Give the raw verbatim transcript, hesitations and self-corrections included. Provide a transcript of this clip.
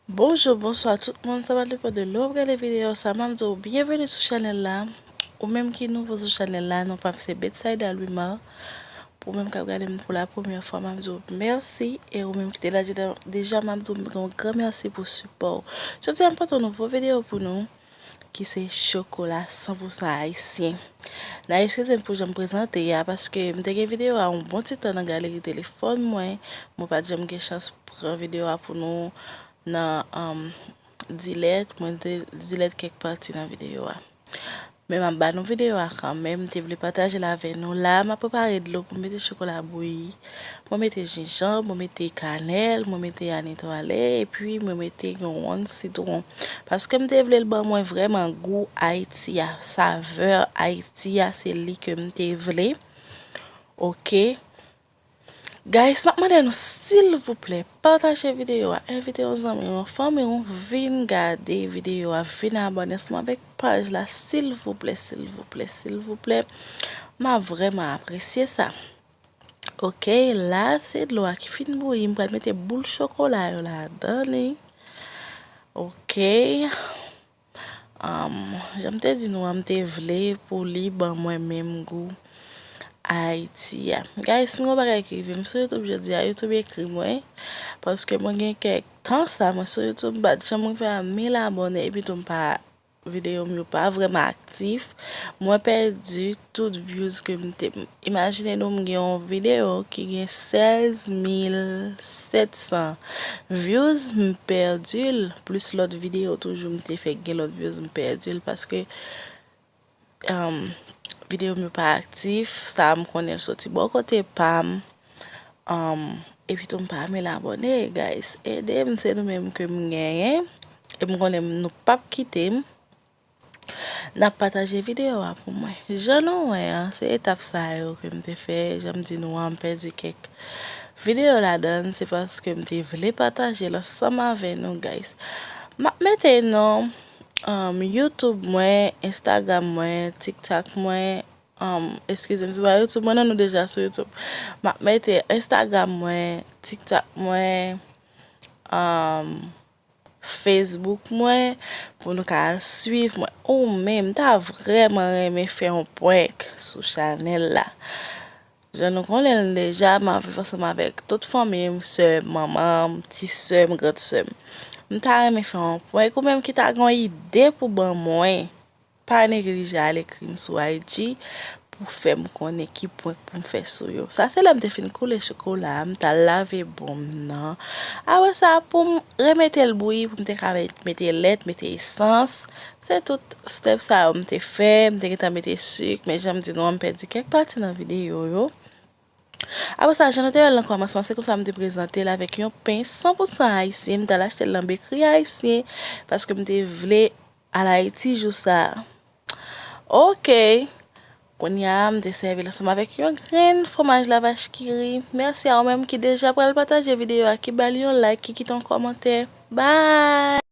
Bonjou, bonswa tout moun, sa va depann de lè w ap gade videyo sa. M ap di w byenveni sou chanèl la. Ou menm ki nouvo sou chanèl la, non pa m se Betsaida Louimar. Pou ou menm k ap gade m pou la premyè fwa, m ap di w mèsi. E ou menm ki te la deja, deja, m ap di w yon gran mèsi pou sipò w. Jodi a, m pote yon nouvo videyo pou nou, ki se chokola san pou san ayisyen. N a eskize m pou jan m prezante a, paske m te gen videyo a yon bon ti tan nan galeri telefòn mwen. Mwen pa t janm gen chans pran videyo a pou nou nan, um, delete, mwen te delete kèk pati nan videyo a. Men m ap ba nou videyo a kanmenm, m te vle pataje l avè nou. La, m ap prepare dlo pou m mete chokola bouyi. Mwen mete jinjanm, mwen mete kanèl, mwen mete anetwale, epi mwen mete yon wonn sitwon. Paske m te vle l ban mwen vrèman gou Ayiti a, savè Ayiti a, se li ke m te vle. Oke. Guys, m ap mande nou, silvouplè, pataje videyo a, envite yon zanmi w, yon fanmi w, vin gade videyo a, vin abòne ansanm avèk paj la, silvouplè, silvouplè, silvouplè. M ap vrèman apresye sa. Oke, la se dlo a ki fin bouyi, m pral mete boul chokola yo ladan li. Oke. Um, jan m te di nou an, m te vle pou li ban mwen menm gou Ayiti a. Guys, m gen yon bagay ki rive m sou YouTube jodi a, YouTube ekri mwen, paske mwen gen kèk tan sa, mwen sou YouTube, m pa t janm rive a mil abòne, epi tou m pa, videyo m yo pa vrèman aktif. Mwen pèdi tout views ke m te, imajine nou, m gen yon videyo ki gen sèz mil sèt san views, m pèdi l, plis lòt videyo toujou m te fè gen lòt views, m pèdi l paske, um, videyo m yo pa aktif, sa a m konnen l soti bò kote pa m, um, epi tou m pa renmen l abòne, guys, ede m, se nou menm ke m genyen, e m konnen nou p ap kite m. N ap pataje videyo a pou mwen. Jan nou wè an, se etap sa yo ke m te fè. Jan m di nou an, m pèdi kèk videyo ladan l, se paske m te vle pataje l ansanm avè nou, guys. M ap mete non, um, YouTube mwen, Instagram mwen, TikTok mwen, um, eskize m, se pa YouTube mwen, non, nou deja sou YouTube. M ap mete Instagram mwen, TikTok mwen, um, Facebook mwen, pou nou ka al swiv mwen. Ou menm, m ta vrèman renmen fè yon prank sou chanèl la. Jan nou konnen l deja, m ap viv ansanm avèk tout fanmi m, sè m, manman m, ti sè m, grand sè m. M ta renmen fè yon prank, ou menm ki ta gen yon ide pou ban mwen. Pa neglije al ekri m sou I G pou fè m konnen ki prank pou m fè sou yo. Sa se lè m te fin koule chokola a, m t al lave bon m nan. Apre sa, pou m remete l bouyi, pou m te ka mete lèt, mete esans. Se tout step sa yo m te fè, m te gentan mete sik, men jan m di nou an, m pèdi kèk pati nan videyo yo. Apre sa, jan nou te wè l nan kòmansman, se konsa m te prezante l avèk yon pen san pou san ayisyen. M t al achte l nan bekri ayisyen, paske m te vle al Ayiti jou sa a. Oke. Kounye a, m te sèvi l ansanm avèk yon grenn fwomaj lavach kiri. Mèsi a ou menm ki deja pral pataje videyo a, ki ba l yon like, ki kite yon kòmantè. Bye!